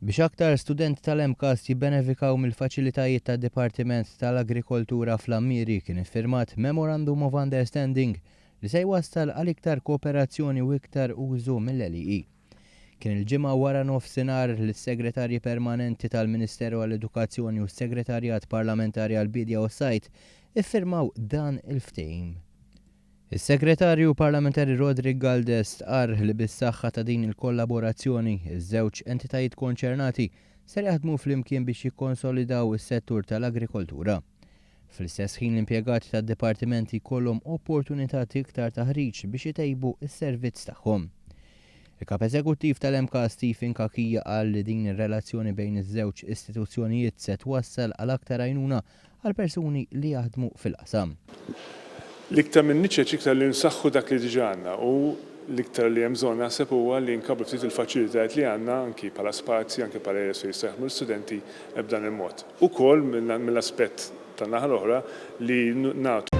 Biex aktar studenti tal-MCAST jibbenefikaw mill-faċilitajiet tad-Dipartiment tal-Agrikoltura fl-Għammieri kien iffirmat Memorandum of Understanding li se jwassal għal iktar kooperazzjoni u iktar użu mill-LEE. Kien il-Ġimgħa wara nofsinhar li s-Segretarji Permanenti tal-Ministeru għall-Edukazzjoni u s-Segretarjat Parlamentari għall-Biedja u s-Sajd iffirmaw dan il-ftehim. Is-Segretarju Parlamentari Roderick Galdes stqarr li bis-saħħa ta' din il-kollaborazzjoni, iż-żewġ entitajiet konċernati ser jaħdmu flimkien biex jikkonsolidaw is-settur tal-agrikoltura. Fl-istess ħin l-impjegati tad-dipartimenti jkollhom opportunità t'iktar taħriġ biex itejbu s-servizz tagħhom. Il-Kap Eżekuttiv tal-MK Stephen Cachia qal li din ir-relazzjoni bejn iż-żewġ istituzzjonijiet se twassal għal aktar għajnuna għal persuni li jaħdmu fil-qasam. L-iktar minn niċeċ iktar li nsaħħu dak li diġà għandna u l-iktar li hemm bżonn naħseb huwa li nkabbru ftit il-faċilitajiet li għandna anki bħala spazji, anki bħala areas fejn jistgħu jaħdmu l-istudenti b'dan il-mod. Ukoll mill-aspett tan-naħa l-oħra li nagħtu.